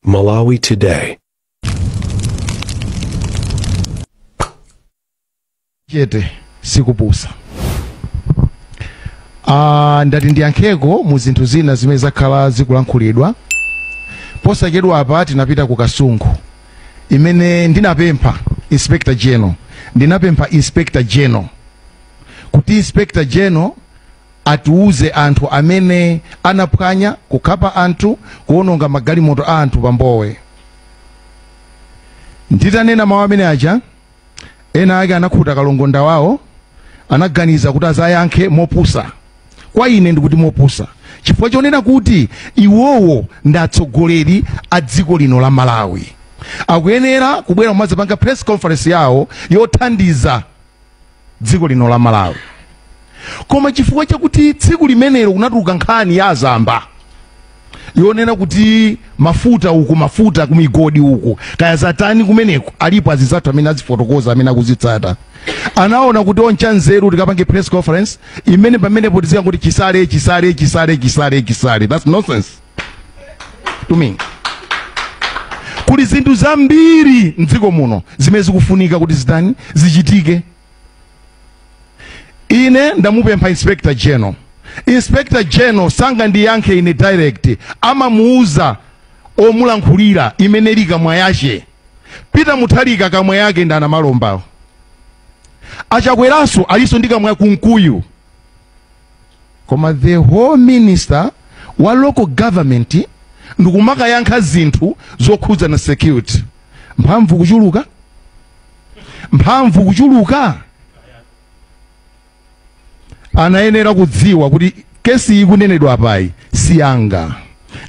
Malawi Today. Chete sikupusa. Ndati ndiyankheko mu zinthu zina zimene zakhala zikulankhulidwa. Posachedwa apa tinapita ku Kasungu, imene ndinapempha Inspector General, ndinapempha Inspector General kuti Inspector General atiuze anthu amene anaphwanya, kukhapa anthu, kuononga magalimoto a anthu pambowe. Nditanena mawu amene aja, ena ake anakhuta kalongonda wawo, anaganiza kuti azayankhe mopusa. Kwa ine ndikuti mopusa, chifukwa chonena kuti iwowo ndi atsogoleri a dziko lino la Malawi, akuyenera kubwera kumadzapanga press conference yawo yothandiza dziko lino la Malawi. Koma chifukwa chakuti tsiku limenelo kunatuluka nkhani ya azamba yonena kuti mafuta uku, mafuta kumigodi uku, kaya zatani kumeneko, alipo azizathu amene azifotokoza, amene akuzitsata, anaona kuti oncha nzeru tikapange press conference imene pamenepo tizika kuti Chisale, Chisale, Chisale, Chisale, Chisale. That's nonsense to me. Kuli zinthu zambiri mdziko muno zimene zikufunika kuti zitani, zichitike. Ine ndamupempha Inspector General. Inspector General sangandiyankhe ine direct, amamuuza omulankhulira imene ili kamwa yache. Peter Mutharika kamwa yake ndi anamalombawo. Achakweranso aliso ndi kamwa Kunkuyu. Koma the whole minister wa local government ndikumakayankha zinthu zokhudza na security. Mphamvu kuchuluka, mphamvu kuchuluka. Anayenera kudziwa kuti kesi iyi kunenedwa apayi si yanga.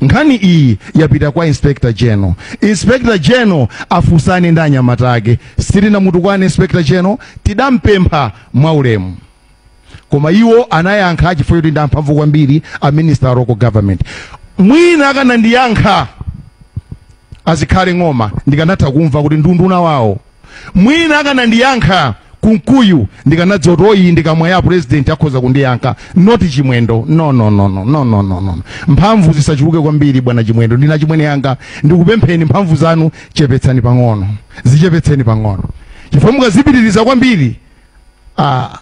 Nkhani iyi yapita kwa Inspector General. Inspector General afunsane ndi anyamata ake. Sitinamutukwane Inspector General, tidampempha mwaulemu, koma iwo anayankha chifukwa choti ndi amphamvu kwambiri a minister wa local government. Mwina akanandiyankha azikhale Ng'oma, ndikanatha kumva kuti ndunduna wawo. Mwina akanandiyankha Kunkuyu, ndikanadziwa kuti oyi ndikamwa ya president akhoza kundiyankha, not Chimwendo. No, no, no, no, no, no, no, no. Mphamvu zisachuluke kwambiri, bwana Chimwendo. Ndina chimwene yanga, ndikupempheni, mphamvu zanu chepetsani pang'ono, zichepetseni pang'ono, chifukwa mukazipitiriza kwambiri,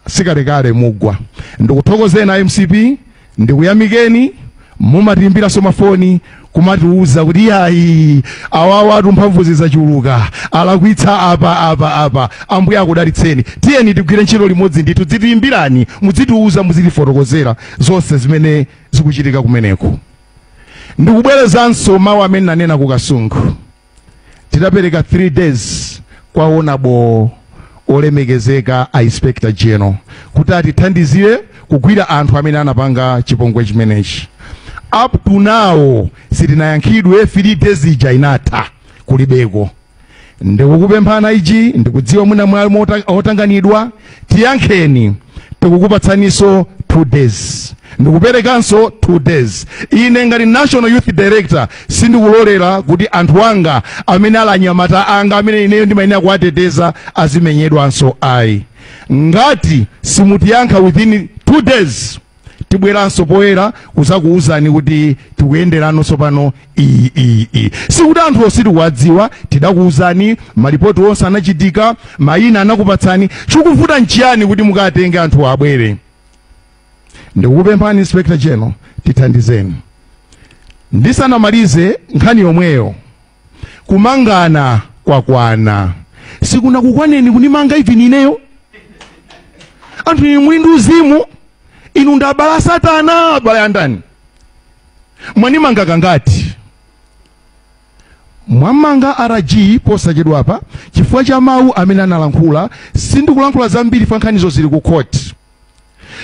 sikalekale mugwa. Ndikuthokozeni MCP, ndikuyamikeni, mumatiimbiranso mafoni kumatiuza kuti yayi, awawa mphamvu zizachuluka, alakwitsa apa, apa, apa. Ambuye akudalitseni. Tiyeni tigwire ntchito limodzi ndithu. Dzitiimbirani, muzitiuza, muzitifotokozera zonse zimene zikuchitika kumeneko. Ndikubwerezanso mawu amene nanena ku Kasungu. Tidapereka 3 days kwa honourable olemekezeka a Inspector General kuti atithandizire kugwira anthu amene anapanga chipongwe chimenechi. Up to now sitinayankhidwe. 3 days ija inatha, kulibeko. Ndikukupemphana ichi, ndikudziwa mwina mwali otanganidwa, tiyankheni. Tikukupatsaninso 2 days, ndikuperekanso 2 days. Ine ngati National Youth Director sindikulolera kuti anthu anga amene ali anyamata anga, amene ineyo ndimayenera kuwateteza, azimenyedwanso, ayi. Ngati simutiyankha within 2 days, tibweranso poyera kuzakuwuzani kuti tikuyenderanso pano iyi, iyi, iyi. Sikuti anthu ositikuwadziwa, tidakuwuzani, malipoti onse anachitika, mayina anakupatsani. Chikuvuta nchiyani kuti mukatenge anthu abwere? Ndikukupemphani, Inspector General, tithandizeni. Ndisanamalize nkhani yomweyo, kumangana kwakwana. Sikunakukwaneni kunimanga even ineyo? Anthu inu muli ndi uzimu, inu ndi abala satana, abala ya ndani? Mwanimanga kangati? Mwamanga RG posachedwapa chifukwa cha mawu amene analankhula. Sindikulankhula zambiri fa nkhanizo zili ku court.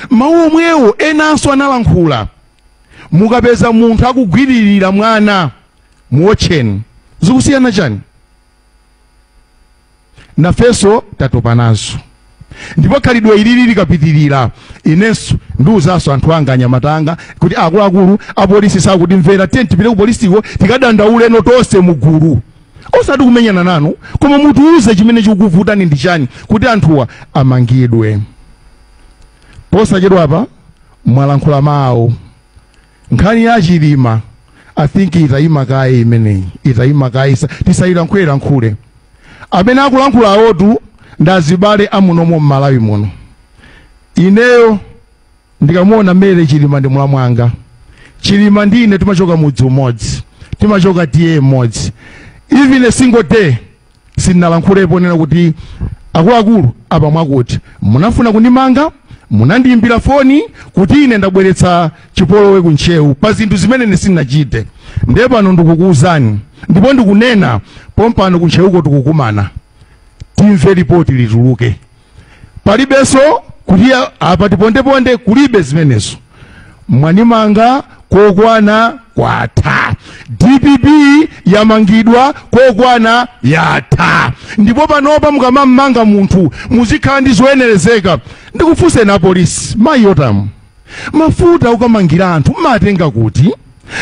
Mawu omwewo enanso analankhula: mukapeza munthu akugwiririra mwana, muotcheni. Zikusiyana chani? Nafenso tatopa nazo, ndipo khalidwe ilili likapitirira, inenso ndiwuzanso anthu anga, anyamata anga, kuti akuluakulu, apolisi sakutimvera, tiye tipite ku polisiko tikadandauleno tonse mugulu, osati kumenyana nanu, koma mutiuze chimene chikukuvutani ndi chani kuti anthuwa amangidwe. Posachedwapa mwalankhula mawu nkhani ya Chilima. I think itayima kaye imeneyi, itayima kaye, tisayilankhule. Amene akulankhula awotu ndazibale amunomo m'Malawi muno. Ineyo ndikamuona Mary Chilima ndi mulamu wanga. Chilima ndi ine timachoka mudzi umodzi, timachoka tiye mmodzi. Even a single day sindinalankhulepo nena kuti akuluakulu apa mwakuti munafuna kundimanga, munandiyimbira foni kuti ine ndabweretsa chipolowe ku Ntcheu pa zinthu zimene ine sindinachite. Ndiye pano ndikukuwuzani ndipo ndikunena pompano ku Ntcheuko tikukumana, timve ripoti lituluke. Palibenso kuti apa tipondeponde, kulibe zimenezo. Mwanimanga kokwana kwatha. DPP yamangidwa kokwana yatha. Ndipo panopa mukamamanga munthu muzikhala ndi zoyenerezeka. Ndikufunseni apolisi, mayi Yotamu, mafuta ukamangira anthu mmatenga kuti?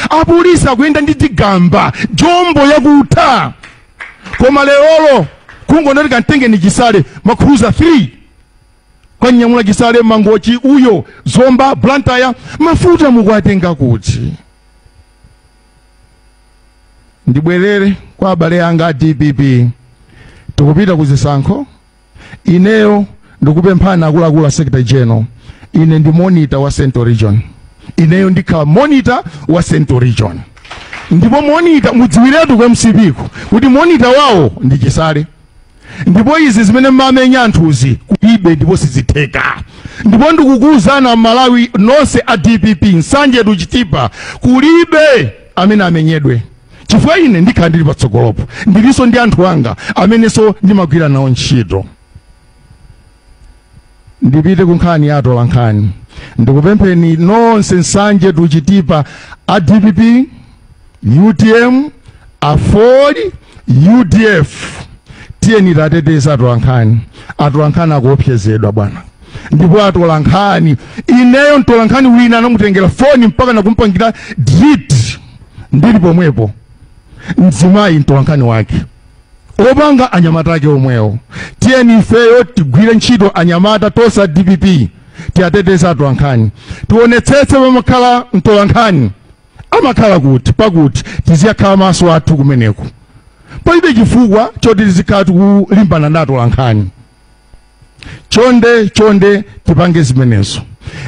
Apolisi akuyenda ndi tigamba jombo yakutha, koma lerolo kungonoti kamtengeni Chisale, ma Cruiser 3 kwanyamula Chisale, Mangochi uyo, Zomba, Blantyre, mafuta mukuwatenga kuti? Ndibwerere kwa abale anga a DPP, tikupita kuzisankho. Ineyo ndikupemphana akuluakulu a Secretary General, ine ndi monitor wa Central Region, ineyo ndikhala monitor wa Central Region. Ndipo monitor mudziwiretu kwa MCP ku kuti monitor wawo ndi Chisale. Ndipo izi zimene mmamenya anthuzi kulibe ndipo sizitheka. Ndipo ndikukuwuzana Malawi nonse a DPP, Nsanje Chitipa, kulibe amene amenyedwe, chifukwa ine ndikhala ndili patsogolopo, ndilinso ndi anthu anga amenenso ndimagwira nawo ntchito. Ndipite ku nkhani ya atola nkhani. Ndikupempheni nonse Nsanje Chitipa a DPP, UTM, AFORD, UDF, tiyeni tateteza atola nkhani. Atola nkhani akuopsezedwa bwana. Ndipo atola nkhani, ineyo mtola nkhani wina anamutengera foni mpaka nakumpangira delete ndili pomwepo, mzimayi mtola nkhani wake opanga anyamata ake omwewo. Tiyeni ifeyo tigwire ntchito anyamata tosa DPP, tiyateteza atola nkhani, tionetsetse pamakhala mtola nkhani amakhala kuti pakuti tiziyakhala maso athu kumeneko. Palibe chifukwa choti tizikhala tikulimbana ndi atola nkhani. Chonde chonde tipange zimenezo.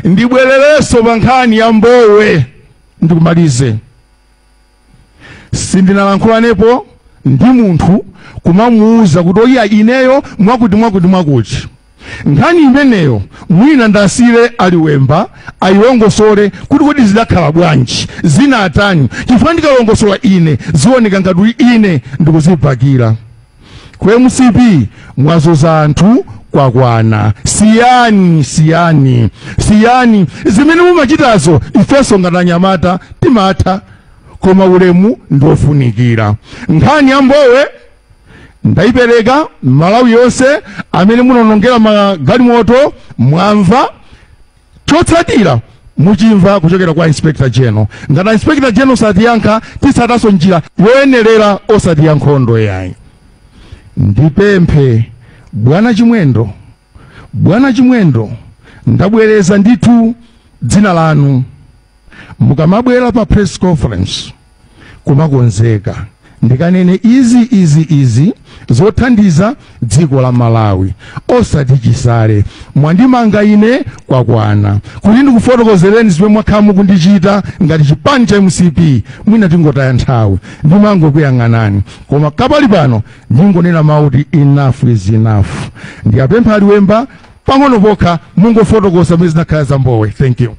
Ndibwererenso pa nkhani ya Mbowe, ndikumalize. Sindinalankhulaneko ndi munthu kumamuwuza kuti oyiya ineyo mwakuti mwakuti mwakuti. Nkhani imeneyo mwina ndasire aliwemba ayilongosole kuti kodi zidakhala bwanji, zinatani, chifukwa ndikalongosola ine zioneka ngati ine ndikuzipakira. Ku MCP mwazoza anthu kwakwana. Siyani, siyani, siyani zimene mumachitazo. Ifenso ngati anyamata timatha, koma ulemu ndiofunikira. Nkhani ya Mbowe ndayipereka Malawi yonse, amene munonongera magalimoto mwamva, chotsatira muchimva kuchokera kwa Inspector General. Ngati Inspector General satiyankha, titsatanso njira yoyenerera, osati ya nkhondo yayi. Ndipemphe bwana Chimwendo, bwana Chimwendo, ndabwereza ndithu dzina lanu, mukamabwera pa press conference kumakonzeka, ndikanene izi izi izi zothandiza dziko la Malawi, osati Chisale. Mwandimanga ine kwakwana, kuti ndikufotokozereni zimene mwakhala mukundichita ngati chipani cha MCP, mwina tingotaya nthawi, ndimangokuyang'anani. Koma kapali pano ndingonena mawu kuti enough is enough. Ndiyapempha aliwemba pang'ono pokha mungofotokoza zimene zinakhala za Mbowe. Thank you.